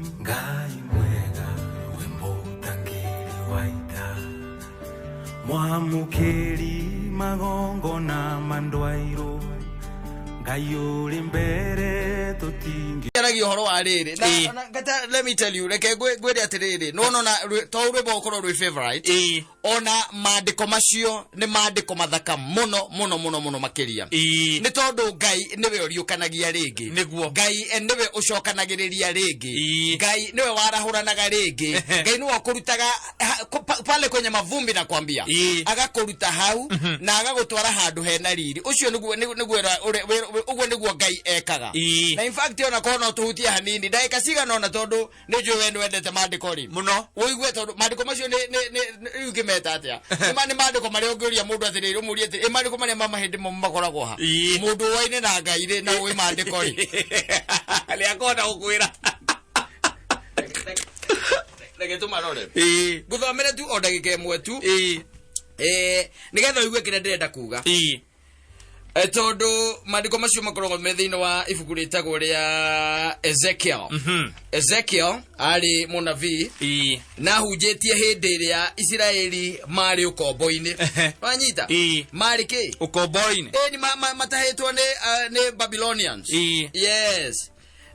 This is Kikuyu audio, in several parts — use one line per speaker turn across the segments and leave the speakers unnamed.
Ngai mwega rwĩmbo ũtangĩri wa ita mwamũkĩri magongona mandwairũ Ngai ũrĩ mbere tũtingĩ
aragia ũhoro wa rĩrĩ na,
Ĩĩ.
na, ngata, let me tell you reke ngwĩre atĩrĩrĩ nona to rwĩmbo ũkorwo rwĩ favorite
Ĩĩ.
ona maandĩko macio nĩ maandĩko mathaka mũno mũno mũno mũno makĩria.
Ĩĩ.
Nĩ tondũ Ngai nĩwe ũriũkanagia rĩngĩ.
Nĩguo.
Ngai nĩwe ũcokanagĩrĩria rĩngĩ.
Ĩĩ.
Ngai nĩwe warahũranaga rĩngĩ. Ngai nĩwe ũkũrutaga pale kwenye mavumbi na kwambia.
Ĩĩ.
Agakũruta hau na agagũtwara handũ hena riri. Ũcio nĩguo ũguo nĩguo Ngai ekaga.
Ĩĩ.
Na in fact ona korwo no tũhutie hanini ndagĩka cigana ũna tondũ nĩ njũĩ we nĩwendete maandĩko rĩ.
Mũno.
Ũigue tondũ maandĩko macio nĩ rĩu ngĩmeta atĩa? Nĩ maandĩko marĩa ũngĩũria mũndũ atĩrĩrĩ, ũmũrie atĩrĩ, ĩ maandĩko marĩa ma mahĩndĩ mo makoragwo ha?
Ĩĩ.
Mũndũ ũwaine na Ngai rĩ na ũĩ maandĩko rĩ.
Nĩ akũhota gũkwĩra.
Reke tũmarore.
Ĩĩ.
Ngũthomere tu o ndagĩka ĩmwe tu.
Ĩĩ.
Nĩgetha ũigue kĩrĩa ndĩrenda kuga.
Ĩĩ.
Tondũ maandĩko macio makoragwo me thĩinĩ wa ibuku rĩtagwo rĩa Ezekiel. Ezekiel arĩ mũnabii
Ĩĩ.
na ahunjĩtie hĩndĩ ĩrĩa Isiraeli marĩ ũkombo-inĩ. Wanyita?
Ĩĩ.
Marĩ kĩ?
Ũkombo-inĩ.
Ĩĩ, nĩ matahĩtwo nĩ Babylonians.
Ĩĩ.
Yes.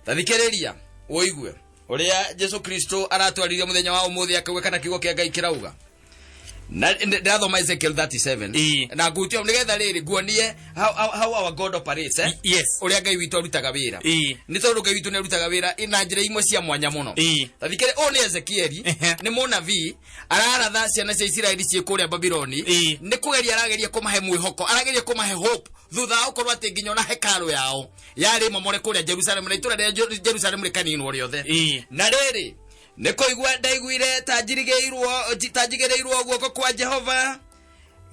Tathikĩrĩria ũigue ũrĩa Jesu Kristo aratwarire mũthenya wa ũmũthĩ akauga kana kiugo kĩa Ngai kĩrauga. Na ndĩrathoma Ezekiel 37.
Ĩĩ.
Na ngutie nĩgetha rĩrĩ nguonie how our God operates, eh?
Yes.
Ũrĩa Ngai witũ arutaga wĩra.
Ĩĩ.
Nĩ tondũ Ngai witũ nĩ arutaga wĩra na njĩra imwe cia mwanya mũno.
Ĩĩ.
Tathikĩrĩ, ũyũ nĩ Ezekieli, nĩ mũnabii, araratha ciana cia Isiraeli ciĩ kũrĩa Babiloni.
Ĩĩ.
Nĩ kũgeria arageria kũmahe mwĩhoko, arageria kũmahe hope thutha wa gũkorwo atĩ nginya ona hekarũ yao yarĩ momore kũrĩa Jerusalem na itũra rĩa Jerusalem rĩkaninwo rĩothe.
Ĩĩ.
Na rĩrĩ, nĩ kũigua ndaiguire ta njigĩrĩirwo guoko kwa Jehova,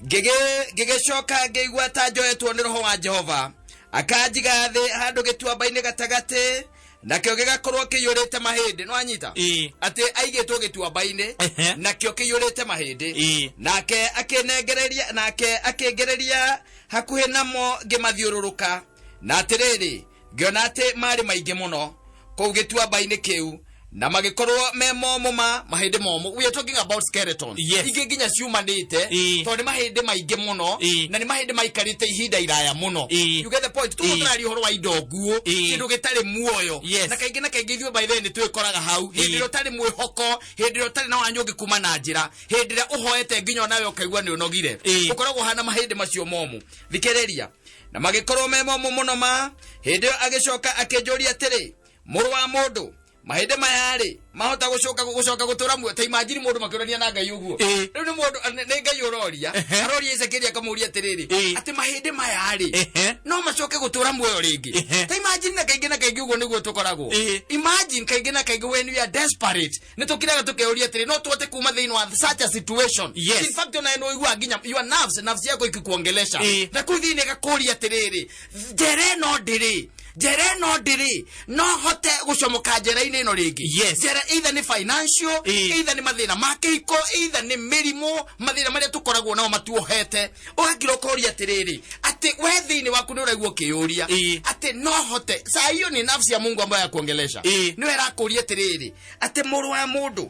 ngĩgĩcoka ngĩigua ta njoetwo nĩ roho wa Jehova, akanjiga thĩ handũ gĩtuamba-inĩ gatagatĩ, nakĩo gĩgakorwo kĩiyũrĩte mahĩndĩ. Nĩ wanyita?
Ĩĩ.
Atĩ aigĩtwo gĩtuamba-inĩ,
Ehe.
nakĩo kĩiyũrĩte mahĩndĩ.
Ĩĩ.
Nake akĩnengereria, nake akĩngereria hakuhĩ namo ngĩmathiũrũrũka, na atĩrĩrĩ, ngĩona atĩ marĩ maingĩ mũno kũu gĩtuamba-inĩ kĩu, na magĩkorwo me momũ ma mahĩndĩ momũ. We are talking about skeletons.
Yes.
Ingĩ nginya ciumanĩte,
Ĩĩ.
tondũ nĩ mahĩndĩ maingĩ mũno,
Ĩĩ.
na nĩ mahĩndĩ maikarĩte ihinda iraya mũno.
Ĩĩ.
You get the point? Tuguo
Ĩĩ.
tũraria ũhoro wa indo nguũ,
Ĩĩ.
kĩndũ gĩtarĩ muoyo.
Yes.
Na kaingĩ na kaingĩ ithuĩ by the way nĩ twĩkoraga hau. Hĩndĩ
Ĩĩ.
ĩrĩa ũtarĩ mwĩhoko, hĩndĩ ĩrĩa ũtarĩ na wanyũ ũngĩ kuma na njĩra, hĩndĩ ĩrĩa ũhoete nginya onawe ũkaigua nĩ ũnogire.
Ĩĩ.
Ũkoragwo ũhana mahĩndĩ macio momũ. Thikĩrĩria. Na magĩkorwo me momũ mũno ma. Hĩndĩ ĩyo agĩcoka akĩnjũria atĩrĩ, mũrũ wa mũndũ, mahĩndĩ maya rĩ, mahota gũcoka gũtũra muoyo? Ta imagine mũndũ makĩũrania na Ngai ũguo.
Ĩĩ.
Rĩu nĩ mũndũ, nĩ Ngai ũroria.
Ehe.
Aroria Ezekiel akamũria atĩrĩrĩ,
Ĩĩ.
atĩ mahĩndĩ maya rĩ,
Ehe.
no macoke gũtũra muoyo rĩngĩ?
Ehe.
Ta imagine, na kaingĩ na kaingĩ ũguo nĩguo tũkoragwo.
Ĩĩ.
Imagine kaingĩ na kaingĩ when we are desperate, nĩ tũkiraga tũkeyũria atĩrĩ, no tũhote kuma thĩinĩ wa such a situation?
Yes.
In fact, ona nĩ ũiguaga nginya your nerves, nerves yako ikikuongelesha.
Ĩĩ.
Na kũu thĩinĩ ĩgakũria atĩrĩrĩ, njĩra ĩno ndĩrĩ, njĩra ĩno ndĩrĩ, no hote gũcomoka njĩra-inĩ ĩno rĩngĩ?
Yes.
Njĩra either nĩ financial,
Ĩĩ.
either nĩ mathĩna ma kĩhiko, either nĩ mĩrimũ, mathĩna marĩa tũkoragwo nao matuohete, ũgakira ũkoria atĩrĩrĩ, atĩ we thĩinĩ waku nĩ ũraigua ũkĩyũria
Ĩĩ.
atĩ no hote. Saa hiyo ni nafsi ya Mungu ambayo yakuongelesha.
Ĩĩ.
Nĩwe ĩrakũria atĩrĩrĩ, atĩ mũrũ wa mũndũ,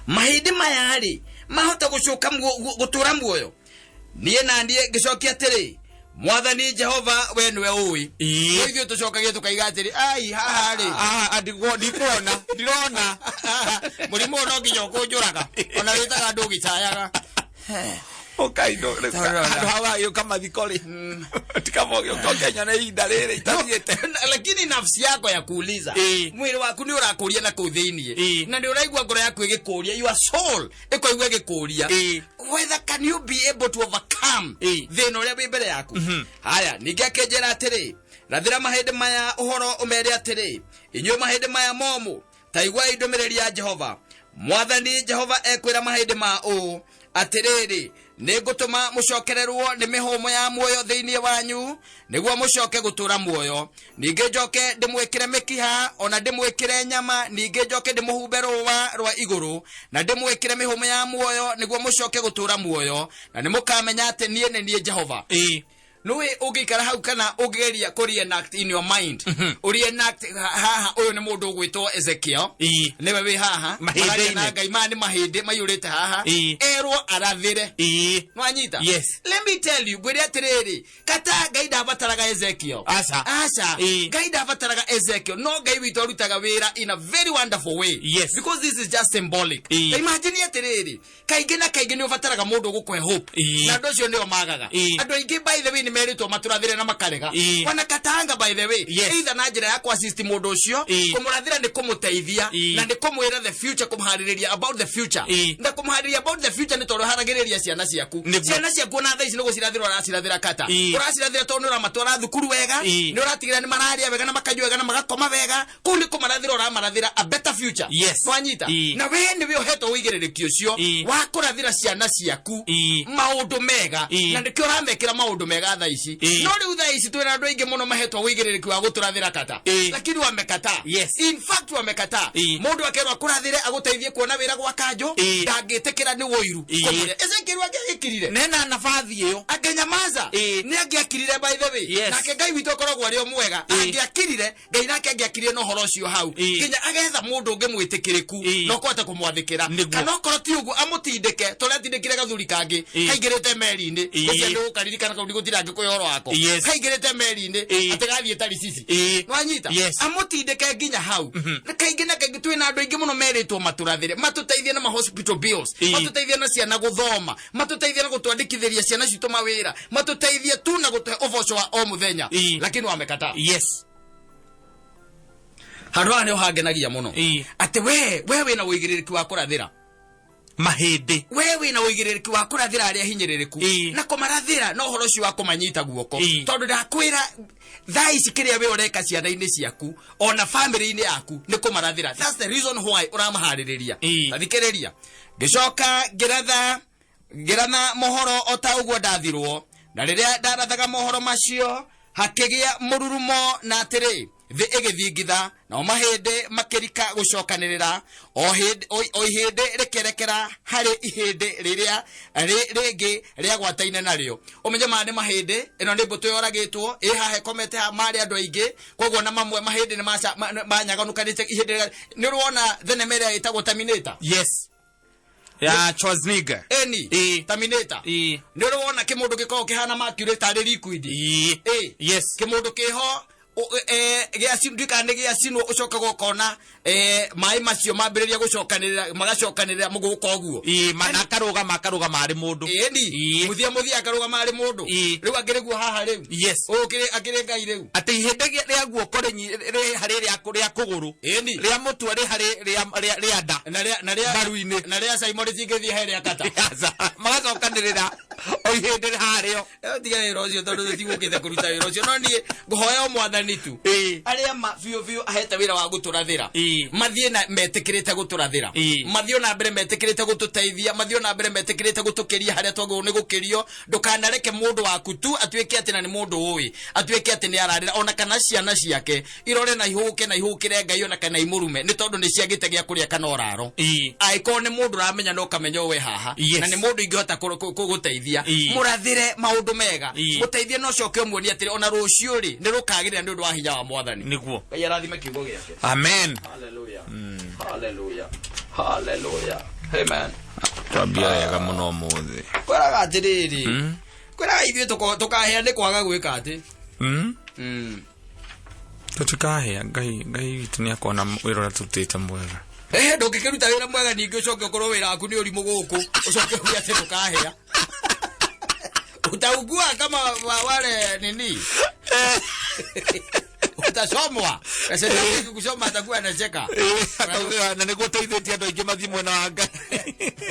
mahĩndĩ maya rĩ, mahota gũcoka gũtũra muoyo? Niĩ na niĩ ngĩcokia atĩrĩ, Mwathani Jehova, we nĩwe ũĩ.
Ĩĩ.
No ithuĩ tũcokagia tũkaiga atĩrĩ, ai haha rĩ,
Ah, ndikuona, ndirona.
Mũrimũ ũyũ no nginya ũkũnjũraga, ona wĩtaga andũ ũgĩcayaga.
Ũkaindo handũ hau hagĩũka mathiko rĩ, tikaba ũgĩũka ũkenya ihinda rĩrĩ itathiĩte.
Lakini nafsi yako ya kuuliza,
Ĩĩ.
mwĩrĩ waku nĩ ũrakũria na kũu thĩiniĩ,
Ĩĩ.
na nĩ ũraigua ngoro yaku ĩgĩkũria, your soul ĩkoigua ĩgĩkũria
Ĩĩ.
whether can you be able to overcome
Ĩĩ.
thĩna ũrĩa wĩ mbere yaku. Haya, ningĩ akĩnjĩra atĩrĩ, rathĩra mahĩndĩ maya ũhoro, ũmere atĩrĩ, inyuĩ mahĩndĩ maya momũ, ta iguai ndũmĩrĩri ya Jehova. Mwathani Jehova ekwĩra mahĩndĩ ma ũũ atĩrĩrĩ, nĩ ngũtũma mũcokererwo nĩ mĩhũmũ ya muoyo thĩinĩ wanyu, nĩguo mũcoke gũtũra muoyo. Ningĩ njoke ndĩmwĩkĩre mĩkiha, ona ndĩmwĩkĩre nyama, ningĩ njoke ndĩmũhumbe rũũa rwa igũrũ, na ndĩmwĩkĩre mĩhũmũ ya muoyo, nĩguo mũcoke gũtũra muoyo, na nĩ mũkamenya atĩ niĩ nĩ niĩ Jehova.
Ĩĩ.
Nĩũĩ ũngĩikara hau kana ũngĩgeria kũ reenact in your mind, ũreenact haha ũyũ nĩ mũndũ ũgwĩtwo Ezekiel. Nĩwe wĩ haha.
Mahĩndĩ-inĩ.
Mararia na Ngai, maya nĩ mahĩndĩ maiyũrĩte haha. Erwo arathĩre. Nwanyita?
Yes.
Let me tell you, ngwĩre atĩrĩrĩ, kata Ngai ndabataraga Ezekiel.
Aca.
Aca. Ngai ndabataraga Ezekiel, no Ngai witũ arutaga wĩra in a very wonderful way.
Yes.
Because this is just symbolic. Ta imagine atĩrĩrĩ, kaingĩ na kaingĩ nĩ ũbataraga mũndũ ũgũkũhe hope. Na andũ acio nĩo magaga. Andũ aingĩ, by the way, nĩ merĩtwo matũrathĩre na makarega. Ona katanga, by the way, either na njĩra ya kũ-assist mũndũ ũcio, kũmũrathĩra nĩ kũmũteithia na nĩ kũmwĩra the future, kũmũharĩrĩria about the future. Na kũmũharĩrĩria about the future nĩ tondũ ũharagĩrĩria ciana ciaku. Ciana ciaku ona thaa ici nĩ gũcirathĩra ũracirathĩra kata. Ũracirathĩra tondũ nĩ ũramatwara thukuru wega, nĩ ũratigĩrĩra nĩ mararĩa wega na makanyua wega na magakoma wega. Kũu nĩ kũmarathĩra ũramarathĩra a better future. Nwanyita? Na we nĩwe ũhetwo ũigĩrĩrĩki ũcio wa kũrathĩra ciana ciaku maũndũ mega. Na nĩkĩo ũramekĩra maũndũ mega thaa ici. No rĩu thaa ici twĩna andũ aingĩ mũno mahetwo ũigĩrĩrĩki wa gũtũrathĩra kata. Lakini wamekataa. In fact, wamekataa. Mũndũ akerwo akũrathĩre agũteithie kuona wĩra gwa kanjũ, ndangĩtĩkĩra nĩ ũiru. Kũmwĩra Ezekiel angĩagĩkirire
Nena nabathi ĩyo.
Angenyamaza. Nĩ angĩakirire, by the way. Nake Ngai witũ akoragwo arĩ o mwega. Angĩakirire, Ngai nake angĩakirire na ũhoro ũcio hau, nginya agetha mũndũ ũngĩ mwĩtĩkĩrĩku na ũkũhota kũmwathĩkĩra. Kana okorwo ti ũguo, amũtindĩke tũrĩa atindĩkire gathuri kangĩ kaingĩrĩte meri-inĩ. Ũcio nĩ ũkaririkana kau, ndigũtira ngĩkũhe ũhoro wako. Kaingĩrĩte meri-inĩ atĩ gathiĩ Tarisisi. Nwanyita?
Yes.
Amũtindĩke nginya hau. Kaingĩ na kaingĩ twĩna andũ aingĩ mũno merĩtwo matũrathĩre, matũteithie na ma hospital bills, matũteithie na ciana gũthoma, matũteithie na gũtwandĩkithĩria ciana citũ mawĩra, matũteithie tu na gũtũhe ũboco wa o mũthenya. Lakini wamekataa. Handũ haha nĩho hangenagia mũno, atĩ we wĩna ũigĩrĩrĩki wa kũrathĩra
mahĩndĩ.
We wĩna ũigĩrĩrĩki wa kũrathĩra arĩa hinyĩrĩrĩku na kũmarathĩra na ũhoro ũcio wa kũmanyita guoko. Tondũ ndakwĩra thaa ici kĩrĩa we ũreka ciana-inĩ ciaku ona famĩlĩ-inĩ yaku nĩ kũmarathĩra. That's the reason why ũramaharĩrĩria. Tathikĩrĩria, ngĩcoka ngĩratha mohoro o ta ũguo ndathirwo, na rĩrĩa ndarathaga mohoro macio, hakĩgĩa mũrurumo, na atĩrĩ, thĩ ĩgĩthingitha, nao mahĩndĩ makĩrika gũcokanĩrĩra, o ihĩndĩ rĩkĩerekera harĩ ihĩndĩ rĩrĩa rĩngĩ rĩagwataine narĩo. Ũmenye maya nĩ mahĩndĩ, ĩno nĩ mbũtũ yoragĩtwo ĩ haha ĩkomete haha, marĩ andũ aingĩ, koguo na mamwe mahĩndĩ nĩ manyaganũkanĩte ihĩndĩ nĩ ũrona thenema ĩrĩa ĩtagwo Terminator?
Yes, ya Schwarzenegger.
Eni. Terminator. Nĩ ũrĩ wona kĩmũndũ gĩkoragwo kĩhana mercury tarĩ liquid? Ĩ.
Yes.
Kĩmũndũ kĩho ndikaga nĩ gĩacinwo, ũcokaga ũkona maĩ macio mambĩrĩria gũcokanĩrĩra, magacokanĩrĩra mũgũka ũguo.
Mana akarũgama arĩ mũndũ.
Ĩni. Mũthia mũthia akarũgama arĩ mũndũ. Rĩu akĩrĩ guo haha rĩu. Ũyũ akĩrĩ Ngai rĩu.
Atĩ ihĩndĩ rĩa guoko rĩ harĩ rĩa kũgũrũ. Rĩa mũtwe rĩ harĩ rĩa nda.
Na rĩa
Mbaru-inĩ.
Na rĩa Simon rĩtingĩthiĩ he rĩa kata.
Magacokanĩrĩra o ihĩndĩ harĩo.
Tiga wĩra ũcio, tondũ tũtigũkĩte kũruta wĩra ũcio, no niĩ ngũhoya o mwathani tu arĩa ma biũ biũ ahete wĩra wa gũtũrathĩra mathiĩ na metĩkĩrĩte gũtũrathĩra, mathiĩ na mbere metĩkĩrĩte gũtũteithia, mathiĩ na mbere metĩkĩrĩte gũtũkĩria harĩa twagĩrĩirwo nĩ gũkĩrio. Ndũkanareke mũndũ waku tu atuĩke atĩ na nĩ mũndũ ũĩ atuĩke atĩ nĩ ararĩra, ona kana ciana ciake irore na ihũke na ihũkĩre Ngai, ona kana imũrume nĩ tondũ nĩ ciagĩte gĩa kũrĩa kana ũraro. Angĩkorwo nĩ mũndũ ũramenya no ũkamenya ũwe haha na nĩ mũndũ ingĩhota gũteithia, mũrathĩre maũndũ mega, mũteithie na ũcoke ũmuonie atĩrĩ, ona rũciũ rĩ nĩ rũkagĩrĩra nĩ ũndũ wa hinya wa mwathani. Ngai arathime kiugo gĩake.
Amen.
Hallelujah. Hallelujah. Hallelujah. Amen.
Twambia wega mũno ũmũthĩ.
Kwĩraga atĩrĩrĩ, kwĩraga ithuĩ tũkahĩa nĩ kwaga gwĩka atĩ.
Tũtikahĩa. Ngai witũ nĩ akona wĩra ũrĩa tũrutĩte mwega.
Ehe, ndũngĩkĩruta wĩra mwega ningĩ ũcoke ũkorwo wĩra waku nĩ ũrimũ gũkũ, ũcoke uge atĩ ndũkahĩa. Utaugua kama wale nini, utachomwa. Sasa kuchoma atakuwa anacheka.
Akauga na nĩguo ũteithĩtie andũ aingĩ mathiĩ mwena wa Ngai.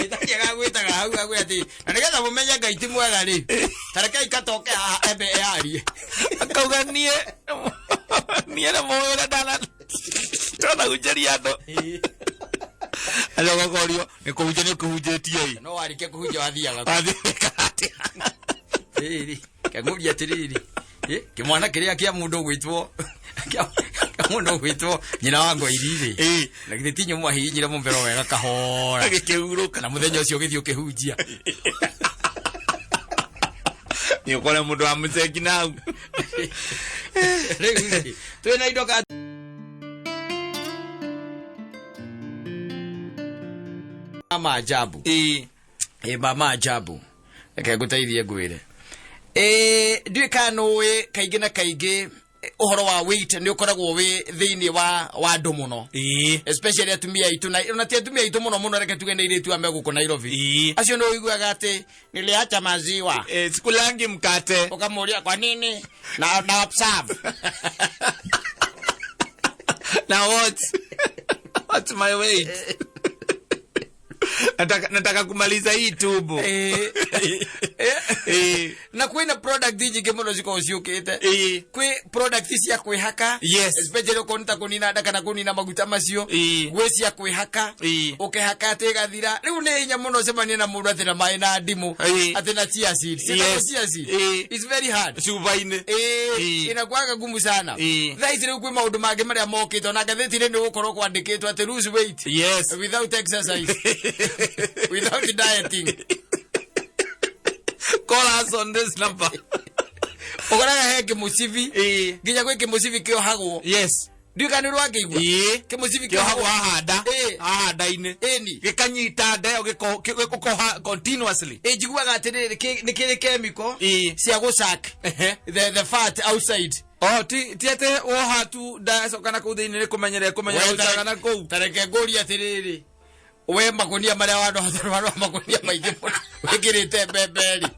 Ĩtari agagwĩtaga hau agwĩ atĩ na nĩgetha mũmenye Ngai ti mwega rĩ, tarekei katoke haha embe yarie.
Akauga niĩ na mũwĩra ndana twanahunjĩria andũ, acoka korio nĩ kũhunjia nĩ ũkĩhunjĩtie ĩ.
No warĩkia kũhunjia wathiaga kũ?
Wathiĩ atĩa?
Rĩrĩ kang'ũria atĩrĩrĩ, kĩmwana kĩrĩa kĩa mũndũ ũgwĩtwo kĩa mũndũ ũgwĩtwo nyina wa Ngoiri rĩ, na githĩ ti nyũmũ ahihinyire mũmbero wega kahora
Agĩkĩhurũka.
Na mũthenya ũcio ũgĩthiĩ ũkĩhunjia.
Nĩ ũkore mũndũ wa mũcengi nau.
Rĩu rĩ, twĩna indo ka maajabu.
Ĩĩ.
Ĩ mama ajabu, reke ngũteithie ngwĩre. Ĩ ndiũĩ kana nũĩ kaingĩ na kaingĩ ũhoro wa weight nĩ ũkoragwo wĩ thĩinĩ wa andũ mũno,
Ĩĩ.
especially atumia aitũ, na ona ti atumia aitũ mũno mũno, reke tuge nĩ airĩtu a me gũkũ Nairobi.
Ĩĩ.
Acio nĩ ũiguaga atĩ niliacha maziwa.
Eh, sikulangi mkate.
Ũkamũria kwa nini na observe.
Now what? What's my weight? Nataka kumaliza hii tubo.
Eh. Na kwĩna product nyingĩ mũno cikoragwo ciũkĩte. Kwĩ product cia kwĩhaka, especially okorwo nĩ ta kũnina nda kana kũnina maguta macio. Gwĩ cia kwĩhaka, ũkĩhaka atĩ ĩgathira. Rĩu nĩ hinya mũno ũcemanie na mũndũ atĩ na maĩ na ndimũ, atĩ na chia seed. Ciĩtagwo chia seed. It's very hard.
Cuba-inĩ.
Inakuwaga ngumu sana. Thaa ici rĩu kwĩ maũndũ mangĩ marĩa mokĩte, ona ngathĩti-inĩ nĩ gũkorwo kwandĩkĩtwo atĩ lose weight without exercise, without dieting.
Call us on this number.
Ũkoraga he kĩmũcibi, nginya gwĩ kĩmũcibi kĩohagwo. Ndiũĩ kana nĩ rwakĩigua. Kĩmũcibi
kĩohagwo
kĩohagwo
haha nda.
Ĩĩ.
Haha nda-inĩ.
Ĩni.
Gĩkanyita nda ĩyo gĩkoha continuously.
Ĩ njiguaga atĩrĩrĩ, nĩ kĩrĩ chemical cia gũsack the fat outside.
Oh, ti atĩ woha tu nda yacoka na kũu thĩinĩ, nĩ kũmenyerera kũmenyerera gũcaga na kũu.
Ta reke ngũrie atĩrĩrĩ, we makonia marĩa wanoa makonia maingĩ mũno wĩkĩrĩte mbembe rĩ,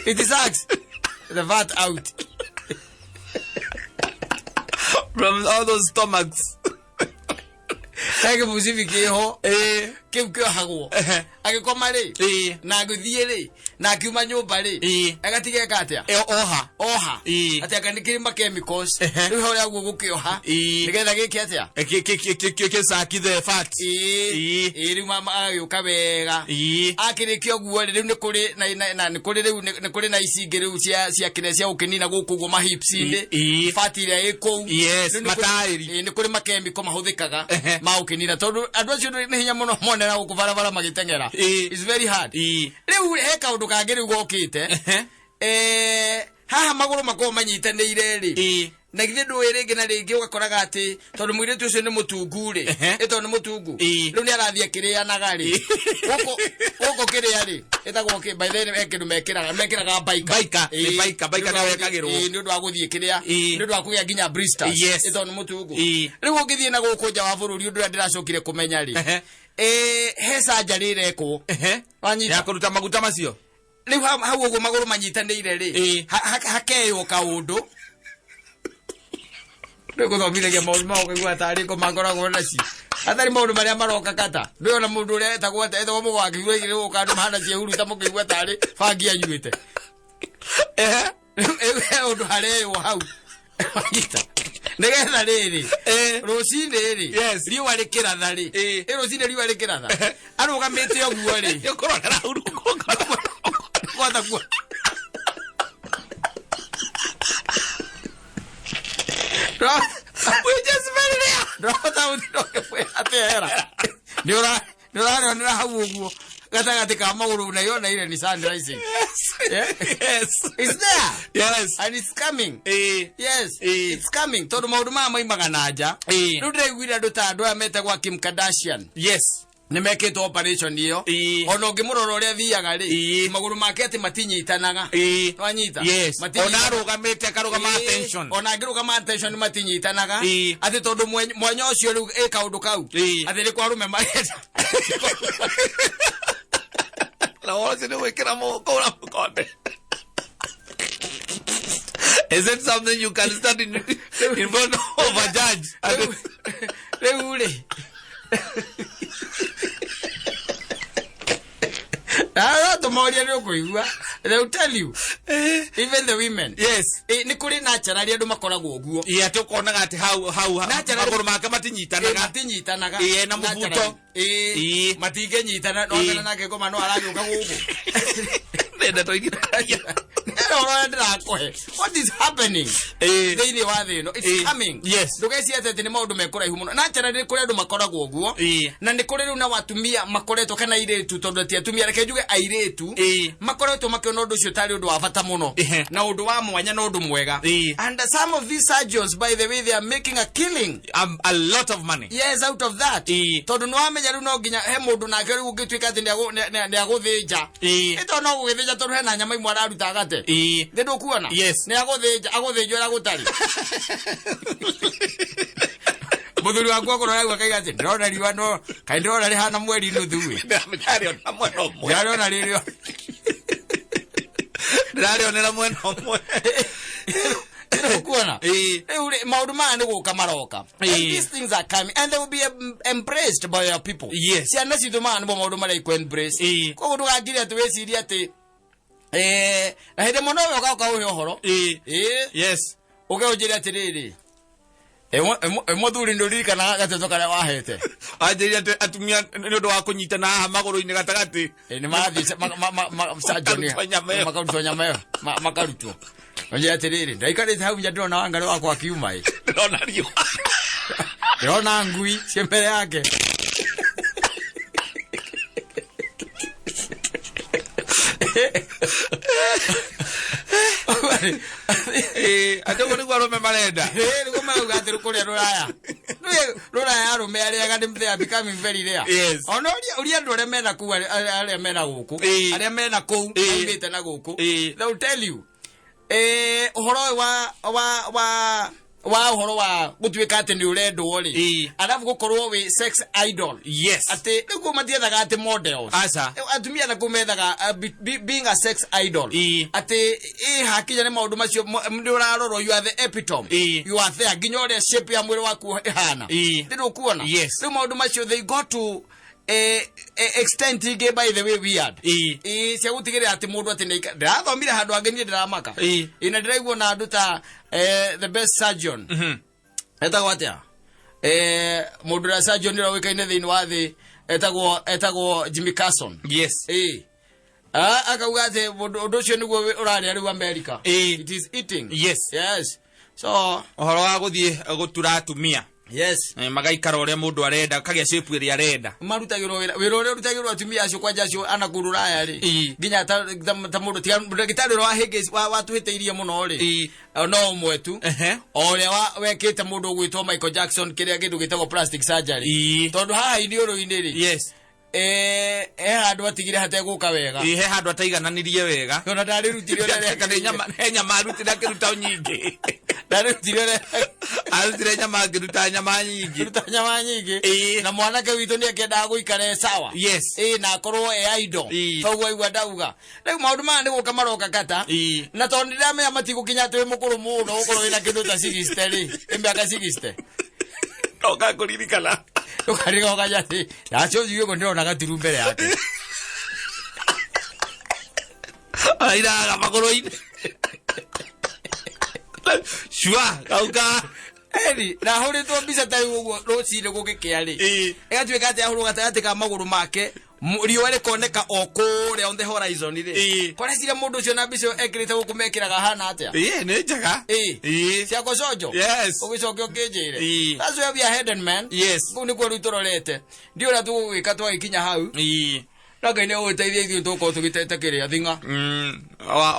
it sucks the fat out
from all those stomachs.
He kĩmũcibi kĩho kĩu kĩohagwo, agĩkoma rĩ, na agĩthiĩ rĩ, na akiuma nyũmba rĩ, agatiga eka atĩa?
Oha.
Oha. Atĩ anga nĩ kĩrĩ ma chemicals. Rĩu harĩa ũguo gũkĩoha nĩgetha gĩke atĩa?
Gĩcaki the fat.
Ĩĩ, rĩu mama agagĩũka wega. Akĩrĩkia ũguo rĩ, rĩu nĩ kũrĩ na nĩ kũrĩ rĩu nĩ kũrĩ na ici ingĩ rĩu cia kĩrĩa cia gũkĩnina gũkũ ũguo mahips-inĩ, fat ĩrĩa ĩ kũu. Rĩu nĩ kũrĩ-
Mataĩri.
Ĩĩ, nĩ kũrĩ makemiko mahũthĩkaga ma gũkĩnina, tondũ andũ acio nĩ hinya mũno monera gũkũ barabara magĩteng'era. It's very hard. Rĩu he kaũndũ kangĩ rĩu gokĩte. Haha magũrũ makoragwo manyitanĩire rĩ, na githĩ ndũĩ rĩngĩ na rĩngĩ ũgakoraga atĩ tondũ mũirĩtu ũcio nĩ mũtungu rĩ, ĩ tondũ nĩ mũtungu, rĩu nĩ arathiĩ akĩrĩanaga rĩ, gũkũ kĩrĩa rĩ ĩtagwo kĩ, by the way, he kĩndũ mekĩraga baika.
Baika, nĩ baika, baika nĩyo ĩkagĩrwo.
Ĩĩ, nĩ ũndũ wa gũthiĩ kĩrĩa, nĩ ũndũ wa kũgĩa nginya blisters. Ĩ tondũ nĩ mũtungu. Rĩu ũngĩthiĩ na gũkũ nja wa bũrũri, ũndũ ũrĩa ndĩracokire kũmenya rĩ, he surgery ĩrekwo. Wanyita?
Ya kũruta maguta macio.
Rĩu hau ũguo magũrũ manyitanĩire rĩ, hakeywo kaũndũ. Rĩu gũthomithagia maũndũ ma ũkaigua tarĩ ngo makoragwo nacio. Hatarĩ maũndũ marĩa maroka kata. Ndũĩ ona mũndũ ũrĩa etagwo atĩa, etagwo mũgwa akĩigua igĩrĩ gũka andũ mahana ciĩhuruta mũkĩigua tarĩ bangi anyuĩte. Rĩu he ũndũ hareywo hau. Wanyita? Nĩgetha rĩrĩ, rũcinĩ rĩ, riũa rĩkĩratha rĩ, ĩ rũcinĩ riũa rĩkĩratha, arũgamĩte ũguo rĩ,
Nĩũkorwo ndarahurũka.
Kwanza kuwa.
We just very rare.
Ndĩrahota gũtinda ũkĩmwĩra atĩ hera. Nĩ ũrarĩonera hau ũguo gatagatĩ ka magũrũ, na yona ile ni sun rising. Yeah?
Yes.
It's there.
Yes.
And it's coming. Yes. It's coming. Tondũ maũndũ maya maimaga na nja. Rĩu ndĩraiguire andũ ta andũ aya metagwo Kim Kardashian, nĩ mekĩtwo operation ĩyo. Ona ũngĩmũrora ũrĩa athiaga rĩ, magũrũ make atĩ matinyitanaga. Wanyita?
Yes.
Matinyitanaga.
Ona arũgamĩte akarũgama attention.
Ona angĩrũgama attention matinyitanaga. Atĩ tondũ mwanya ũcio rĩu ĩ kaũndũ kau, atĩ nĩ kwa arũme marenda.
Na ũcio nĩ gwĩkĩra mũhuko ũra mũkonde. Is it something you can stand in front of a judge?
Rĩu rĩ, no tũmoria nĩ ũkũigua, they will tell you, even the women. Nĩ kũrĩ naturally andũ makoragwo ũguo.
Ĩĩ, atĩ ũkonaga atĩ hau
Naturally.
magũrũ make matinyitanaga.
Matinyitanaga.
Ĩĩ, na mũbuto.
Naturally. Matingĩnyitana no kana nake ngoma no aragĩũka gũkũ.
Ndeto iria
Ĩno ũrĩa ndĩrakũhe. What is happening? Thĩinĩ wa thĩ ĩno. It's coming. Ndũgecirie atĩ nĩ maũndũ mekũraihu mũno. Naturally nĩ kũrĩ andũ makoragwo ũguo. Na nĩ kũrĩ rĩu na watumia makoretwo kana airĩtu, tondũ ti atumia, reke njuge airĩtu, makoretwo makĩona ũndũ ũcio tarĩ ũndũ wa bata mũno. Na ũndũ wa mwanya na ũndũ mwega. And some of these surgeons, by the way, they are making a killing.
A lot of money.
Yes, out of that. Tondũ nĩ wamenya rĩu no nginya he mũndũ nake rĩu ũngĩtuĩka atĩ nĩ agũthĩnja. Ĩ tondũ no gũgĩthĩnja, tondũ hena nyama imwe araruta gate. Nĩ ndũkuona?
Yes.
Nĩ agũthĩnja, agũthĩnjwo ũrĩa gũtarĩ. Mũthuri waku akorwo arauga akaiga atĩ ndĩrona riũa, no kaĩ ndĩrona rĩhana mweri nuthu ĩ.
Ndĩrarĩona mwena ũmwe.
Ndĩrarĩona rĩrĩo.
Ndĩrarĩonera mwena ũmwe.
Ndũkuona?
Ĩĩ.
Rĩu rĩ, maũndũ maya nĩ gũka maroka. And
Ĩĩ.
these things are coming and they will be embraced by our people.
Yes.
Ciana citũ, maya nĩmo maũndũ marĩa ikũ embrace.
Ĩĩ.
Koguo ndũgakire atĩ wĩcirie atĩ na hĩndĩ ĩmwe nowe ũgoka ũhe ũhoro. Ĩĩ. Ũke ũnjĩre atĩrĩrĩ, mũthuri, nĩ ũririkanaga gateto karĩa wahete?
Anjĩrire atĩ atumia nĩ ũndũ wa kũnyitana haha magũrũ-inĩ gatagatĩ.
Ĩ, nĩ marathiĩ surgeon.
Makarutwo nyama ĩyo.
Makarutwo nyama ĩyo. Makarutwo. Ũnjĩre atĩrĩrĩ, ndaikarĩte hau nja, ndĩrona Wangarĩ wakwa akiuma ĩ.
Ndĩrona riũa.
Ndĩrona ngui ciĩ mbere yake.
Ĩĩ, atĩ ũguo nĩguo arũme marenda.
Ĩ, nĩguo marauga atĩ kũrĩa rũraya. Nĩũĩ rũraya arũme arĩa nĩ they are becoming very rare. Ona ũria andũ arĩa mena kũu, arĩa mena gũkũ, arĩa mena kũu, maumĩte na gũkũ, they will tell you ũhoro ũyũ wa ũhoro wa gũtuĩka atĩ nĩ ũrendwo rĩ, arabu gũkorwo wĩ sex idol, atĩ rĩu kũu matiethaga atĩ models.
Aca.
Rĩu atumia na kũu methaga being a sex idol, atĩ ĩ hakinya nĩ maũndũ macio, nĩ ũrarorwo, you are the epitome. You are there, nginya ũrĩa shape ya mwĩrĩ waku ĩhana. Nĩ ndũkuona?
Yes.
Rĩu maũndũ macio, they got to extent ingĩ, by the way, weird. Ĩ, cia gũtigĩrĩra atĩ mũndũ atĩ ndĩrathomire handũ hangĩ, niĩ ndĩramaka. Ĩ, na ndĩraigua na andũ ta the best surgeon etagwo atĩa, mũndũ ũrĩa surgeon ũrĩa ũĩkaine thĩinĩ wa thĩ etagwo Jimmy Carson. Ĩ. Ah, akauga atĩ ũndũ ũcio nĩguo ũrarĩa rĩu America. It is eating. Yes, so
Ũhoro wa gũthiĩ gũtura atumia. Magaikara ũrĩa mũndũ arenda, kagĩa shape ĩrĩa arenda.
Marutagĩrwo wĩra ũrĩa ũrutagĩrwo atumia acio, kwanja acio ana kũu rũraya rĩ, nginya ta mũndũ tiga ndagĩtarĩ ũrĩa wahĩtĩirie mũno rĩ, no ũmwe tu, o ũrĩa wekĩte mũndũ ũgwĩtwo Michael Jackson, kĩrĩa kĩndũ gĩtagwo plastic surgery. Tondũ haha iniũrũ-inĩ rĩ, he handũ atigire hategũka wega.
Ĩ, he handũ ataigananirie wega.
Ona ndarĩrutire ũrĩa
Kana he nyama arutire akĩruta nyingĩ.
Ndarĩrutire ũrĩa
Arutire nyama, akĩruta nyama nyingĩ.
Ruta nyama nyingĩ. Na mwanake witũ nĩ akĩendaga gũikara e sawa. Ĩ, na akorwo e idol. Toguo aigua ndauga rĩu maũndũ maya nĩ gũka maroka kata. Na tondũ nĩndĩramenya matigũkinya atĩ wĩ mũkũrũ mũno ũkorwo wĩna kĩndũ ta 60 rĩ, ĩ mĩaka 60.
Ndoka kũririkana.
Ũkariga ũkanya atĩ acio ũguo ndĩrona gaturu mbere yake.
Arairaga magũrũ-inĩ cua kauka.
Eri na hũrĩtwo mbica ta rĩu ũguo rũcinĩ gũgĩkĩa rĩ, ĩgatuĩka atĩ ahũrwo gatagatĩ ka magũrũ make, riũa rĩkoneka o kũrĩa on the horizon rĩ. Koreciria mũndũ ũcio na mbica ĩyo ekĩrĩte gũkũ mekĩraga hana atĩa?
Ĩ, nĩ njega.
Ciako conjo. Ũgĩcoke ũkĩnjĩre. That's where we are headed, man. Kũu nĩkuo rĩu tũrorete, ndiũ ũrĩa tũgũgĩka twagĩkinya hau. No Ngai nĩ ũgũteithia, ithuĩ tũgũkorwo tũgĩtete kĩrĩa thing'a.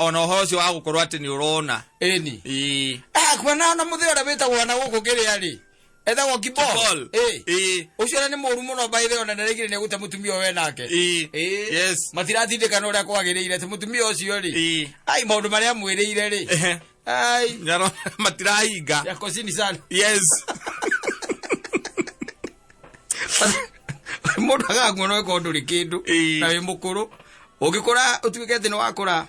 Ona ũhoro ũcio wa gũkorwo atĩ nĩ ũrona.
Ĩni. Kuona ona mũthĩ ũrĩa wĩtagwo na gũkũ kĩrĩa rĩ, etagwo Kibol.
Kibol.
Ĩ. Ũcio ona nĩ mũru mũno, by the way, ona ndarĩgire nĩ gũte mũtumia ũyũ we nake. Ĩ. Matiratindĩkana ũrĩa kwagĩrĩire, atĩ mũtumia ũcio rĩ, ai, maũndũ marĩa amwĩrĩire rĩ, ai.
Matirahinga.
Yako chini sana. Mũndũ agakuona ũgĩkorwo ndũrĩ kĩndũ. Na wĩ mũkũrũ, ũngĩkũra ũtuĩke atĩ nĩ wakũra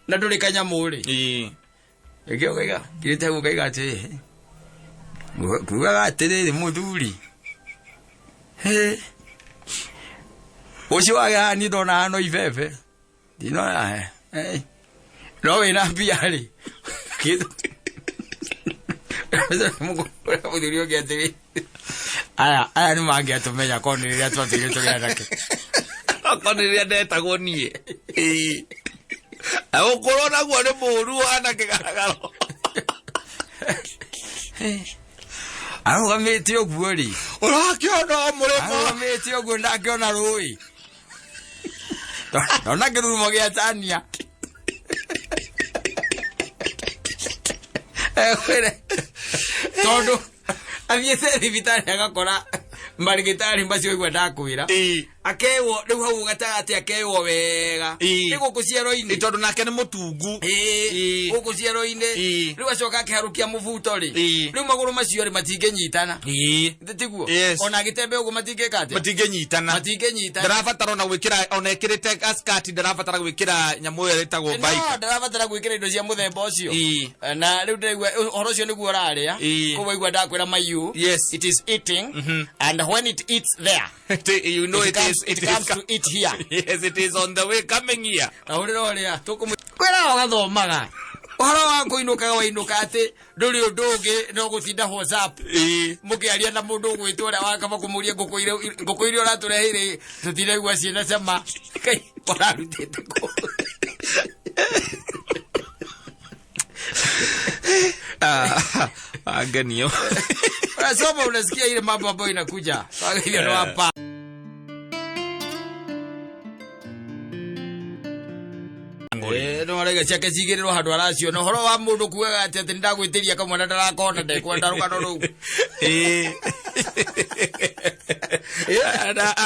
na ndũrĩ kanyamũ rĩ, ĩngĩ ũkaiga kirĩte hau, ũkaiga atĩ kugaga atĩrĩrĩ, mũthuri. Hĩ. Ũcio wage haha, niĩ ndona hano ibebe ndinona, no wĩna mbia rĩ, mũthuri ũngĩ atĩrĩ, aya nĩ mangĩatũmenya korwo nĩ rĩrĩa twatũire tũrĩ anake.
Okorwo nĩ rĩrĩa ndetagwo niĩ. Ĩĩ. Ũkũrũ naguo nĩ mũũru ũhana kĩgaragaro.
Arũgamĩte ũguo rĩ.
Ũrakĩona o mũrĩmo.
Arũgamĩte ũguo ndakĩona rũĩ. Ndona kĩrurumo gĩa tania. Ekwĩre tondũ athiĩte thibitarĩ agakora marigitari macio igua ndakwĩra.
Ĩĩ.
Akewo rĩu hau gatagatĩ akewo wega.
Ĩĩ.
Nĩ gũkũ ciero-inĩ.
Ĩ, tondũ nake nĩ mũtungu.
Ĩĩ,
Ĩĩ.
gũkũ ciero-inĩ.
Ĩĩ.
Rĩu acoka akĩharũkia mũbuto rĩ.
Ĩĩ.
Rĩu magũrũ macio rĩ matingĩnyitana.
Ĩĩ.
Tiguo?
Yes.
Ona agĩtembe ũguo matingĩka atĩa?
Matingĩnyitana.
Matingĩnyitana.
Ndarabatara ona gwĩkĩra, ona ĩkĩrĩte gaskati ndarabatara gwĩkĩra nyamũ ĩyo ĩtagwo
No,
bike.
ndarabatara gwĩkĩra indo cia mũthemba ũcio.
Ĩĩ.
Na rĩu ndĩraigua ũhoro ũcio nĩguo ũrarĩa.
Ĩĩ.
Koguo waigua ndakwĩra maiyu.
Yes.
It is eating. And when it eats there,
You know
it
it
comes,
is,
it
it
comes
is
to eat here.
Yes, it is on the way coming here.
Na ũrĩra ũrĩa tũkũmwĩra ũgathomaga ũhoro wa kũinũkaga wainũka atĩ ndũrĩ ũndũ ũngĩ no gũtinda WhatsApp.
Ĩĩ.
Mũkĩaria na mũndũ ũgwĩtwo ũrĩa wakaba kũmũria ngũkũ iria ũratũreheire tũtiraigua ciĩna cama. Kai ũrarutĩte kũ?
Ah, angenio.
Unasoma unasikia ile mambo ambayo inakuja. Kwa hivyo ndo hapa. No araiga ciake cigĩrĩrwo handũ araciona ũhoro wa mũndũ kugaga atĩ atĩ nĩndagwĩtĩria kamwana ndarakona ndekwenda rũgano rũu.
Ĩĩ.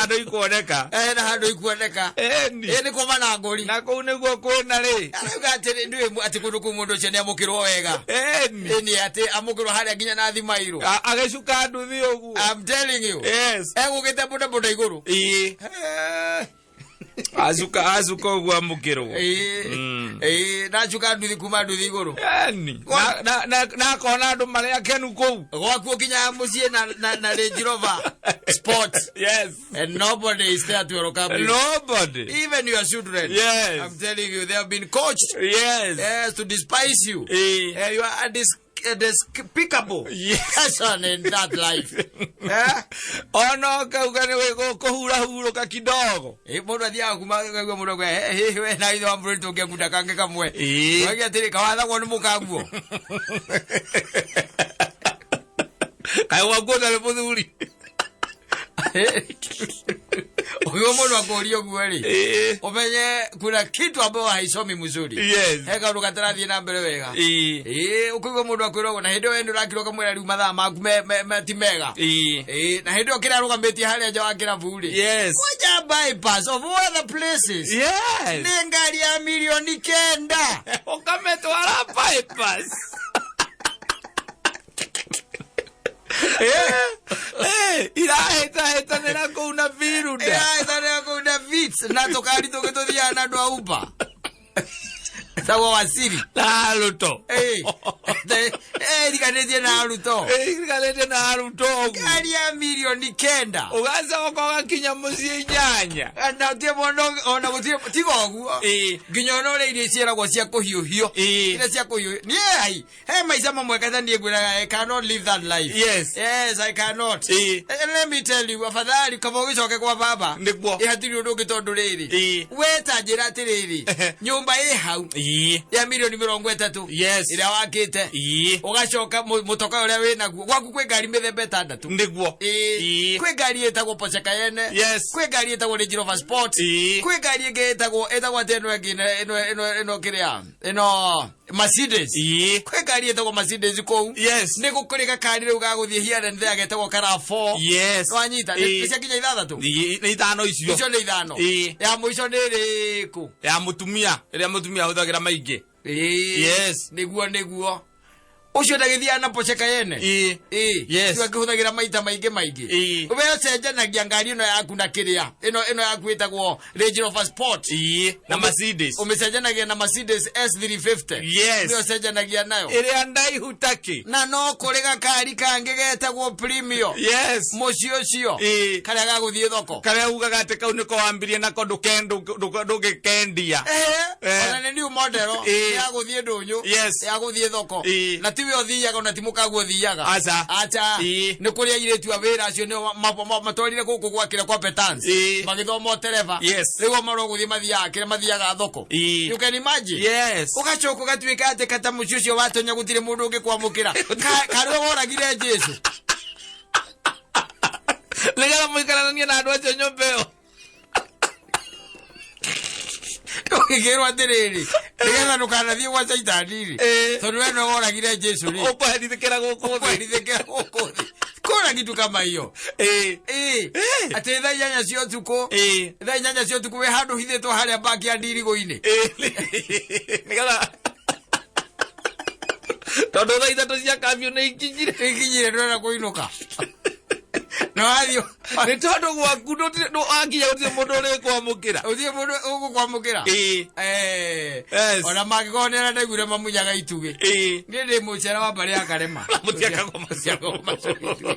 Andũ ikuoneka.
Na handũ ikuoneka.
Ĩni.
Nĩ kũma na ngũri.
Na kũu nĩguo kwĩna rĩ.
Arauga atĩ ndũĩ atĩ kũndũ kũu mũndũ ũcio nĩamũkĩrwo wega.
Ĩni.
Ĩni atĩ amũkĩrwo harĩa nginya na thimairũ.
Agĩcuka nduthi ũguo.
I'm telling you.
Yes.
Egũkĩte bodaboda igũrũ.
Ĩĩ. Acuka acuka ũguo amũkĩrwo.
Ĩĩ. Ĩĩ, ndacuka nduthi kuma nduthi igũrũ.
Ĩni. Na akona andũ marĩ akenu kũu.
Gwaku ũkinyaga mũciĩ na Range Rover Sport.
Yes.
And nobody is there to welcome you.
Nobody.
Even your children.
Yes.
I'm telling you, they have been coached.
Yes.
Yes, to despise you.
Ĩĩ.
You are a despicable
Yes.
person in that life. Eh?
Ona ũkauga nĩ kũhurahurũka kidogo.
Mũndũ athiaga kuma akaigua mũndũ akauga, "Eh, we na ithe wa mbũri tũngĩakunda kangĩ kamwe."
Ĩĩ.
Ũgagia atĩrĩ, kawathagwo nĩ mũkaguo.
Kaĩ gwaku ũtarĩ mũthuri.
Ũkĩigua mũndũ akũria ũguo rĩ,
Ĩĩ.
ũmenye kuna kitu ambayo haisomi mzuri.
Yes.
He kaũndũ gatarathiĩ na mbere wega.
Ĩĩ.
Ĩĩ, ũkũigua mũndũ akwĩra ũguo na hĩndĩ ĩyo we nĩũrakĩrwo ũkamwĩra rĩu mathaa maku ti mega.
Ĩĩ.
Ĩĩ, na hĩndĩ ĩyo kĩrĩa arũgamĩtie harĩa nja wa kĩrabu rĩ.
Yes.
Koja bypass of all other places.
Yes.
Nĩ ngari ya milioni 9.
Ũkamĩtwara bypass. Irahĩtahĩtanĩra kũu na Viruda.
Ĩrahĩtanĩra kũu na Vitz na tũkari tũngĩ tũthiaga na andũ a Uber. Tagwo Wasiri.
Na Ruto.
Ĩriganĩtie na Ruto.
Ĩriganĩtie na Ruto ũguo.
Ngari ya milioni 9.
Ũgacoka ũgakinya mũciĩ 8.
Na ũtirĩ mũndũ ona gũtirĩ tiga ũguo.
Ĩĩ.
Nginya ona ũrĩa irio ciĩragwo cia kũhiũhio.
Ĩĩ.
Iria cia kũhiũhio. Niĩ ai, he maica mamwe katha niĩ ngwĩraga I cannot live that life.
Yes.
Yes, I cannot.
Ĩĩ.
Let me tell you, afadhali kaba ũgĩcoke kwa baba.
Nĩguo.
Ĩ hatirĩ ũndũ ũngĩ tondũ rĩrĩ.
Ĩĩ.
We ta njĩra atĩrĩrĩ, nyũmba ĩ hau
Ĩĩ.
ya milioni 30.
Yes.
Ĩrĩa wakĩte.
Ĩĩ.
Ũgacoka mũtoka ũrĩa wĩnaguo. Gwaku kwĩ ngari mĩthemba 6.
Nĩguo.
Ĩĩ.
Ĩĩ.
Kwĩ ngari ĩtagwo Porsche Cayenne.
Yes.
Kwĩ ngari ĩtagwo Range Rover Sport.
Ĩĩ.
Kwĩ ngari ĩngĩ ĩtagwo atĩ ĩno ĩngĩ ĩno kĩrĩa ĩno Mercedes.
Ĩĩ.
Kwĩ ngari ĩtagwo Mercedes kũu.
Yes.
Nĩ gũkũrĩ gakari rĩu ga gũthiĩ here and there getagwo Kara 4.
Yes.
Wanyita
Ĩĩ.
nĩ cia kinya 6.
Ĩĩ, nĩ 5 icio.
Icio nĩ 5.
Ĩĩ.
Ya mũico nĩ ĩrĩkũ?
Ya mũtumia, ĩrĩa mũtumia ahũthagĩra maingĩ.
Ĩĩ.
Yes.
Nĩguo. Ũcio ndagĩthiaga na Porsche Cayenne.
Ĩĩ.
Ĩĩ.
Yes.
Ũcio akĩhũthagĩra maita maingĩ maingĩ.
Ĩĩ.
We ũcenjanagia ngari ĩno yaku na kĩrĩa. Ĩno yaku ĩtagwo Range Rover Sport.
Ĩĩ. Na Mercedes.
Ũmĩcenjanagia na Mercedes S350.
Yes.
Nĩyo ũcenjanagia nayo.
Ĩrĩa ndaihu takĩ.
Na no kũrĩ gakari kangĩ getagwo Premio.
Yes.
Mũciĩ ũcio.
Ĩĩ.
Karĩa ga gũthiĩ thoko.
Karĩa ugaga atĩ kau nĩko wambirie nako ndũgĩkendia.
Ona nĩ new model.
Ĩĩ.
Ya gũthiĩ ndũnyũ.
Yes.
Ya gũthiĩ thoko.
Ĩĩ.
Na ti tiwe ũthiaga ona ti mũkaguo ũthiaga.
Aca.
Aca.
Ĩĩ.
Nĩ kũrĩ airĩtu a wĩra acio nĩo matwarire gũkũ gwakĩra kwa Petans.
Ĩĩ.
Magĩthoma ũtereba.
Yes.
Rĩu o marwo gũthiĩ mathiaga kĩrĩa mathiaga thoko.
Ĩĩ.
You can imagine.
Yes.
Ũgacoka ũgatuĩka atĩ kata mũciĩ ũcio watonya gũtirĩ mũndũ ũngĩkwamũkĩra. Karĩwe woragire Jesu.
Nĩgetha mũikaranie na andũ acio nyũmba ĩyo.
Ũgĩkĩrwo atĩrĩrĩ, nĩgetha ndũkanathiĩ gwa Caitani rĩ.
Ĩĩ.
Tondũ we nĩwe woragire Jesu rĩ.
Ũkũherithĩkĩra gũkũ thĩ.
Kwerithĩkĩra gũkũ thĩ. Kũna kitu kama hiyo.
Ĩĩ.
Ĩĩ.
Ĩĩ.
Atĩ thaa 8 cia ũtukũ.
Ĩĩ.
Thaa 8 cia ũtukũ wĩ handũ hithĩtwo harĩa baki ya ndirigũ-inĩ.
Ĩĩ. Nĩgetha tondũ thaa 3 cia kambiũ nĩ ikinyire.
Ikinyire ndũrenda kũinũka. Na wathiĩ
Nĩ tondũ gwaku wakinya gũtirĩ mũndũ ũrĩkwamũkĩra.
ũthiĩ mũndũ ũgũkwamũkĩra.
Ĩĩ.
Eh.
Yes.
Ona mangĩkorwo nĩ arĩa ndaiguire mamunyaga itugĩ.
Ĩĩ.
Niĩ ndĩ mũcera wa mbarĩ ya Karema.
Mũtiakagwo
Mũtiakagwo macoro itugĩ.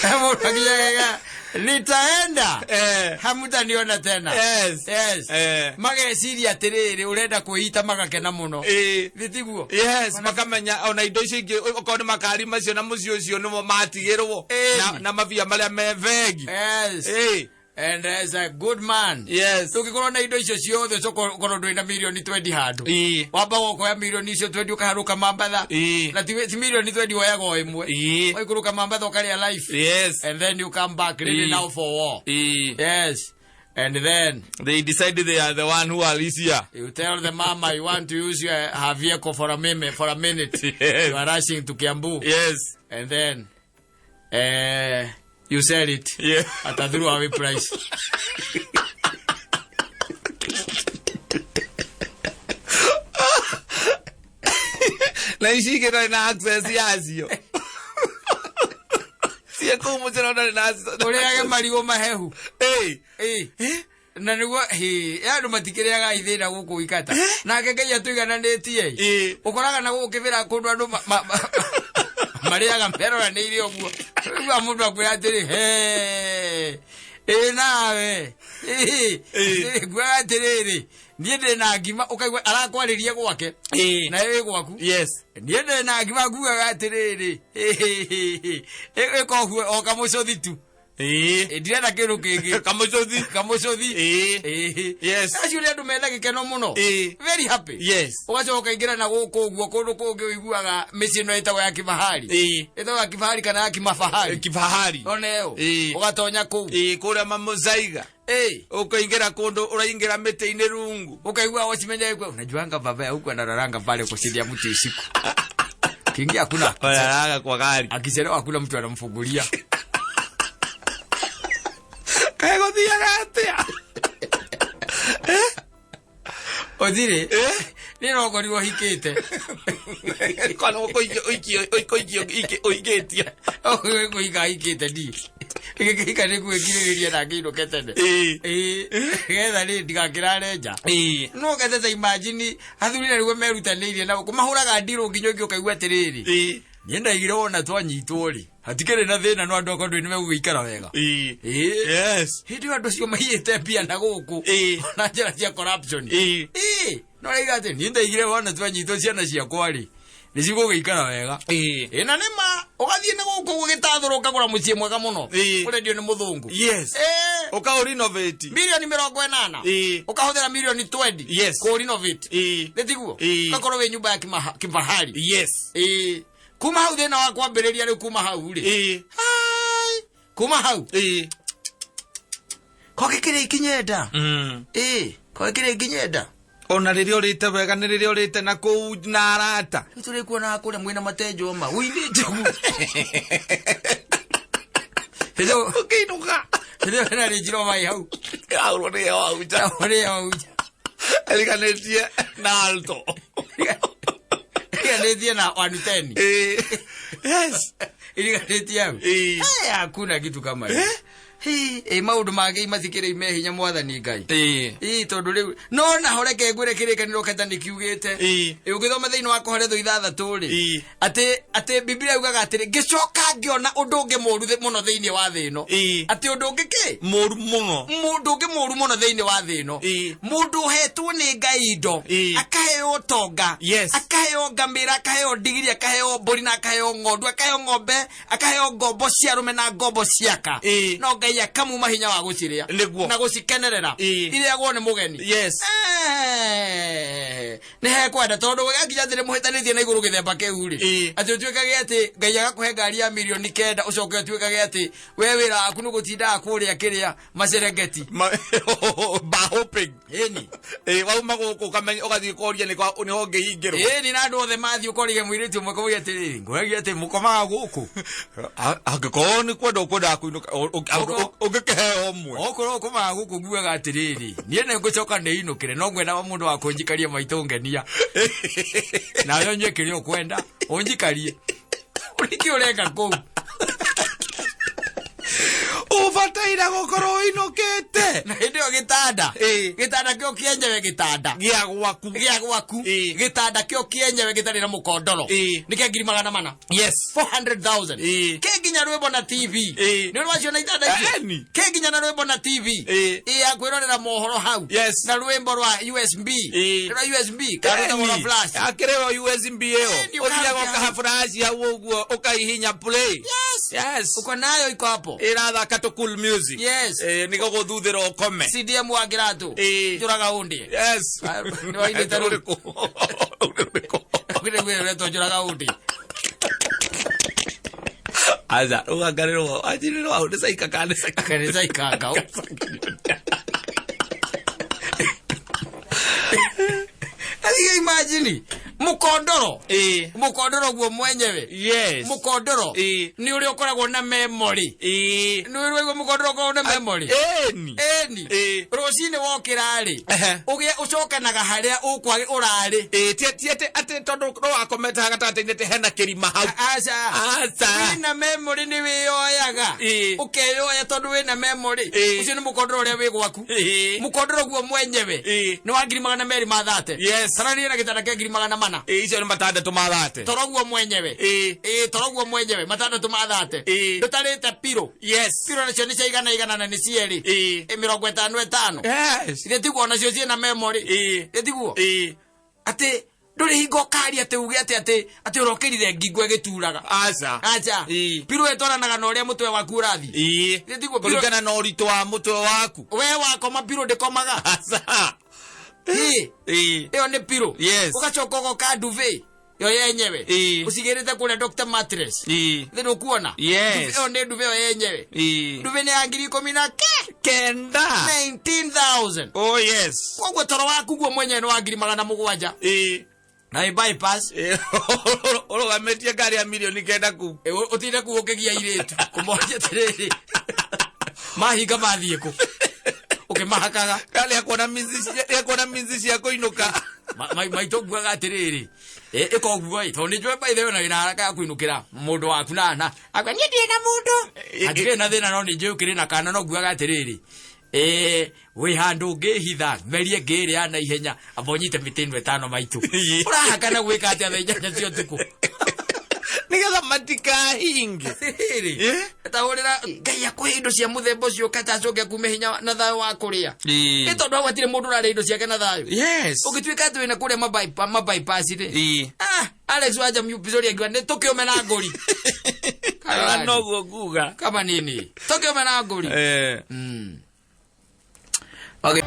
Mũndũ akinyaga nitaenda
Eh.
hamutaniona tena.
Yes.
Yes.
Eh.
Mageciria atĩrĩrĩ ũrenda kwĩita magakena mũno.
Ĩĩ.
Thĩ tiguo?
Yes, makamenya ona indo icio ingĩ okorwo nĩ makari macio na mũciĩ ũcio nĩmo matigĩrwo
Ĩĩ.
na mabia marĩa me bengi.
Yes.
Ĩĩ.
And as a good man.
Yes.
Tũngĩkorwo na indo icio ciothe ũcoke ũkorwo ndũrĩ na mirioni 20 handũ.
Ĩĩ.
Wambaga ũkoya mirioni icio 20 ũkaharũka Mambatha.
Ĩĩ.
Na ti mirioni 20 woyaga o ĩmwe.
Ĩĩ.
Waikũrũka Mambatha ũkarĩa life.
Yes.
And then you come back ready
Ĩĩ.
now for war.
Ĩĩ.
Yes. And then
They decide they are the one who are easier.
you tell the mama you want to use your, her vehicle for a minute, for a minute.
Yes.
You are rushing to Kiambu.
Yes.
And then you sell it
Yeah.
at a throwaway price.
Na ici ingĩ ndarĩ na access yacio. Cie kũu mũcera ndarĩ na access.
Ũrĩage marigũ mahehu.
Ĩĩ.
Ĩĩ. Na nĩguo hĩ andũ matikĩrĩaga ithĩna gũkũ ikata. Nake Ngai atũigananĩtie.
Ĩĩ.
Ũkoraga na gũkũ kĩbĩra kũndũ andũ marĩaga meroranĩire ũguo. Rĩu mũndũ akwĩra atĩrĩ, he ĩ nawe
Ĩĩ.
nguaga atĩrĩrĩ niĩ ndĩ na ngima ũkaigua arakwarĩria gwake
Ĩĩ.
na ĩ gwaku.
Yes.
Niĩ ndĩ na ngima ngugaga atĩrĩrĩ ĩkohue o kamũcũthi tu.
Ĩĩ.
Ĩ, ndirenda kĩndũ kĩngĩ.
Kamũcũthi.
Kamũcũthi.
Ĩĩ.
Ĩĩ.
Yes.
Acio nĩ andũ mena gĩkeno mũno.
Ĩĩ.
Very happy.
Yes.
Ũgacoka ũkaingĩra na gũkũ ũguo kũndũ kũngĩ ũiguaga mĩciĩ ĩno ĩtagwo ya kifahari.
Ĩĩ.
Ĩtagwo ya kifahari kana ya kimafahari.
Kifahari.
Ona ĩyo.
Ĩĩ.
Ũgatonya kũu.
Ĩĩ kũrĩa mamũcaiga.
Ĩĩ.
Ũkaingĩra kũndũ ũraingĩra mĩtĩ-inĩ rungu.
Ukaigua wacimenya ikwe unajuanga baba ya huku analalanga pale kushindia mtu usiku. Kiingia hakuna.
Ũraraga kwa gari.
Akichelewa hakuna mtu anamfungulia.
Kaĩ gũthiaga atĩa?
Ũthire. Nĩ no ngorirwo hikĩte.
Kana ũikĩtie.
Kũhika hikĩte ndi. Gĩkĩhika nĩ gwĩkirĩrĩria na ngĩinũke tene.
Ĩĩ.
Ĩĩ. Getha rĩ ndigakĩrare nja.
Ĩĩ.
No getha ta imagine athuri na nĩguo merutanĩirie na kũmahũraga ndirũ nginya ũngĩ ũkaigua atĩrĩrĩ.
Ĩĩ.
Niĩ ndaigire wona twanyitwo rĩ. Hatikĩrĩ na thĩna no andũ akwa ndũĩ nĩmegũgĩikara wega.
Ĩĩ.
Ĩĩ.
Yes.
Hĩndĩ ĩyo andũ acio maiyĩte mbia na gũkũ.
Ĩĩ.
Na njĩra cia corruption.
Ĩĩ.
Ĩĩ. No raiga atĩ niĩ ndaigire wona twanyitwo ciana ciakwa rĩ. Nĩ cigũgĩikara wega.
Ĩĩ.
Ĩ na nĩ ma ũgathiĩ na gũkũ gũgĩtathũra ũkagũra mũciĩ mwega mũno.
Ĩĩ.
Ũrendio nĩ mũthũngũ.
Yes.
Ĩĩ.
Ũkaũ renovate.
Mirioni 80.
Ĩĩ.
Ũkahũthĩra mirioni 20.
Yes.
Kũ renovate.
Ĩĩ.
Nĩ tiguo?
Ĩĩ.
Ũgakorwo wĩ nyũmba ya kifahari.
Yes.
Ĩĩ. Kuma hau thĩna wa kwambĩrĩria rĩu kuma hau rĩ.
Ĩĩ.
Hai. Kuma hau.
Ĩĩ.
Koke kĩrĩa ikinyenda.
Mm.
Ĩĩ. Koke kĩrĩa ikinyenda.
Ona rĩrĩa ũrĩte wega nĩ rĩrĩa ũrĩte na kũu na arata.
Rĩu tũrĩkuonaga kũrĩa mwĩna matenjo ma. Ũinĩte ũguo. Hĩndĩ ĩyo
Ũkĩinũka.
hĩndĩ ĩyo hena Range Rover ĩ hau.
Ĩrahũrwo nĩ heho hau nja.
Ũrĩa hau nja.
Ĩriganĩtie na alto.
Iriganĩtie na 110.
Ĩĩ. Yes.
Iriganĩtie hau.
Ĩĩ.
Eh, hakuna kitu kama hiyo. Hi, ĩ maũndũ mangĩ matikĩrĩ me hinya mwathani Ngai.
Ĩĩ.
Ĩ tondũ rĩu no naho reke ngwĩre kĩrĩkanĩro kata nĩ kiugĩte.
Ĩĩ.
Ĩ ũngĩthoma thĩinĩ wa Koheletho 6 rĩ.
Ĩĩ.
Atĩ atĩ Biblia yugaga atĩrĩ ngĩcoka ngĩona ũndũ ũngĩ mũũru mũno thĩinĩ wa thĩ ĩno.
Ĩĩ.
Atĩ ũndũ ũngĩ kĩ?
Mũru mũno.
Mũndũ ũngĩ mũũru mũno thĩinĩ wa thĩ ĩno.
Ĩĩ.
Mũndũ ũhetwo nĩ Ngai indo.
Ĩĩ.
Akaheo ũtonga.
Yes.
Akaheo ngamĩra, akaheo ndigiri, akaheo mbũri na akaheo ng'ondu, akaheo ng'ombe, akaheo ngombo cia arũme na ngombo ciaka.
Ĩĩ.
No Ngai akamuma hinya wa gũcirĩa.
Nĩguo.
Na gũcikenerera.
Ĩĩ.
Irĩagwo nĩ mũgeni.
Yes.
Nĩ hekwenda tondũ gakinya atĩ nĩ mũhĩtanĩtie na igũrũ gĩthemba kĩu rĩ.
Ĩĩ.
Atĩ ũtuĩkage atĩ Ngai agakũhe ngari ya mirioni 9 ũcoke ũtuĩkage atĩ we wĩra waku nĩ gũtindaga kũrĩa kĩrĩa macerengeti.
Bar hopping.
Ĩni.
Ĩĩ, wauma gũkũ ũkamenya ũgathiĩ ũkoria nĩ kwa- nĩho ũngĩhingĩrwo.
Ĩni na andũ othe mathiĩ ũkorige mũirĩtu ũmwe kũmũria atĩrĩrĩ ngũragia atĩ mũkomaga gũkũ.
Angĩkorwo nĩ kwenda ũkwendaga kũinũka
Ũko-
ũngĩkĩheo ũmwe.
Okorwo ũkomaga gũkũ nguaga atĩrĩrĩ niĩ nĩ ngũcoka nĩinũkĩre no ngwenda wa mũndũ wa kũnjikaria maitũ ngenia nawe ũnyue kĩrĩa ũkwenda ũnjikarie ũrĩkĩ ũreka kũu.
Ũbataire gũkorwo ũinũkĩte.
Na hĩndĩ ĩyo gĩtanda.
Ĩĩ.
Gĩtanda kĩo kĩenyewe gĩtanda
Gĩa gwaku.
Gĩa gwaku.
Ĩĩ.
Gĩtanda kĩo kĩenyewe gĩtarĩ na mũkondoro.
Ĩĩ.
Nĩ kĩa 400,000.
Yes.
400,000.
Ĩĩ.
Kĩ nginya rwĩmbo na TV.
Ĩĩ.
Nĩ ũrwaciona itanda icio?
Ĩni.
Kĩ nginya na rwĩmbo na TV.
Ĩĩ.
Ĩ ya kwĩrorera mohoro hau.
Yes.
Na rwĩmbo rwa USB.
Ĩĩ.
Rwa USB kana rwĩtagwo rwa flash.
Akĩrĩo USB ĩyo.
Ĩni,
Ũthiaga
ũkahakia
ũkaha flash hau ũguo ũkaihinya play.
Yes.
Yes.
Uko nayo iko hapo.
Ĩrathaka tũ cool music.
Yes.
Ĩĩ, nĩ gũgũthuthĩra ũkome.
CDM wa kĩratũ.
Ĩĩ.
Njũraga ũndĩe.
Yes.
Ah, nĩ wainĩte rũrĩ?
Rũrĩkũ? Rũrĩkũ?
Ũkĩrĩ gwĩra ũretwo njũraga ũndĩe.
Aca, rũganga anjirĩrwo hau nĩ caika kana nĩ caika?
Kana nĩ caikanga. Athiĩ imagine mũkondoro.
Ĩĩ.
Mũkondoro guo mwenyewe.
Yes.
Mũkondoro
Ĩĩ.
nĩ ũrĩa ũkoragwo na memory.
Ĩĩ.
Nĩ ũrĩa mũkondoro ũkoragwo na memory.
Ĩni.
Ĩni.
Ĩĩ.
Rũcinĩ wokĩra rĩ,
Ehe.
ũgĩe ũcokanaga harĩa ũkwa ũrarĩ.
Ĩĩ, ti atĩ atĩ tondũ no wakomete haha gatagatĩ-inĩ atĩ hena kĩrima hau.
Aca.
Aca.
Wĩna memory nĩ wĩyoyaga.
Ĩĩ.
Ũkeyoya tondũ wĩna memory.
Ĩĩ.
Ũcio nĩ mũkondoro ũrĩa wĩ gwaku.
Ĩĩ.
Mũkondoro guo mwenyewe
Ĩĩ.
nĩ wa 230,000.
Yes.
Tarania na gĩtanda kĩa 400,000.
Ĩĩ, icio nĩ 630.
Toro guo mwenyewe.
Ĩĩ.
Ĩĩ, toro guo mwenyewe 630.
Ĩĩ.
Ndũtarĩte pirũ.
Yes.
Pirũ nacio nĩ cia igana igana na nĩ cierĩ.
Ĩĩ.
Ĩ 55.
Yes.
Githĩ tiguo onacio ciĩna memory?
Ĩĩ.
Githĩ tiguo?
Ĩĩ.
Atĩ ndũrĩ hingo ũkaria atĩ uge atĩ atĩ atĩ ũrokĩrire ngingo ĩgĩturaga.
Aca.
Aca.
Ĩĩ.
Pirũ ĩtwaranaga na ũrĩa mũtwe waku ũrathiĩ.
Ĩĩ.
Githĩ tiguo pirũ
Kũringana na ũritũ wa mũtwe waku.
we wakoma pirũ ndĩkomaga.
Aca.
Ĩĩ.
Ĩĩ.
Ĩyo nĩ pirũ.
Yes.
Ũgacoka ũgoka nduve yo yenyewe.
Ĩĩ.
Ũcigĩrĩte kũrĩa Dr. Mattress.
Ĩĩ.
Thĩ ndũkuona?
Yes.
Nduve ĩyo nĩ nduve ĩyo yenyewe.
Ĩĩ.
Nduve nĩ ya ngiri ikũmi na ke
Kenda.
19,000.
Oh yes.
Koguo toro waku guo mwenyewe nĩ wa 700,000.
Ĩĩ.
Na ĩ bypass.
Ĩĩ. Ũrũgamĩtie ngari ya mirioni 9 kuu.
Ĩ, ũtinde kuu ũkĩgia airĩtu kũmoria atĩrĩrĩ mahinga mathiĩ kũ ũkĩmahakaga.
Ngari ĩkuona minzi cia kũinũka.
Maitũ nguaga atĩrĩrĩ ĩka ũguo ĩ tondũ nĩ njũĩ by the way ona wĩna haraka ya kũinũkĩra mũndũ waku nana akwa niĩ ndirĩ na mũndũ hatirĩ na thĩna no nĩ njũĩ ũkĩrĩ na kana no nguaga atĩrĩrĩ wĩ handũ ũngĩhitha merie ngĩrĩa na ihenya amba ũnyite mĩtĩ ĩno 5 maitũ.
Ĩĩ.
Ũrahakana gwĩka atĩa thaa 8 cia ũtukũ?
Nĩgetha matikahinge.
Rĩrĩ,
Eh?
tahũrĩra Ngai akũhe indo cia mũthemba ũcio kata acoke akume hinya na thayũ wa kũrĩa.
Ĩĩ.
Nĩ tondũ hau hatirĩ mũndũ ũrarĩa indo ciake na thayũ.
Yes.
Ũngĩtuĩka atĩ wĩna kũrĩa mabypass rĩ.
Ĩĩ.
Ah, Alex Wanja Mpisori akiuga nĩ tũkĩũme na ngũri.
Kana noguo nguga.
Kama nini? Tũkĩũme na ngũri.
Eh.
Okay.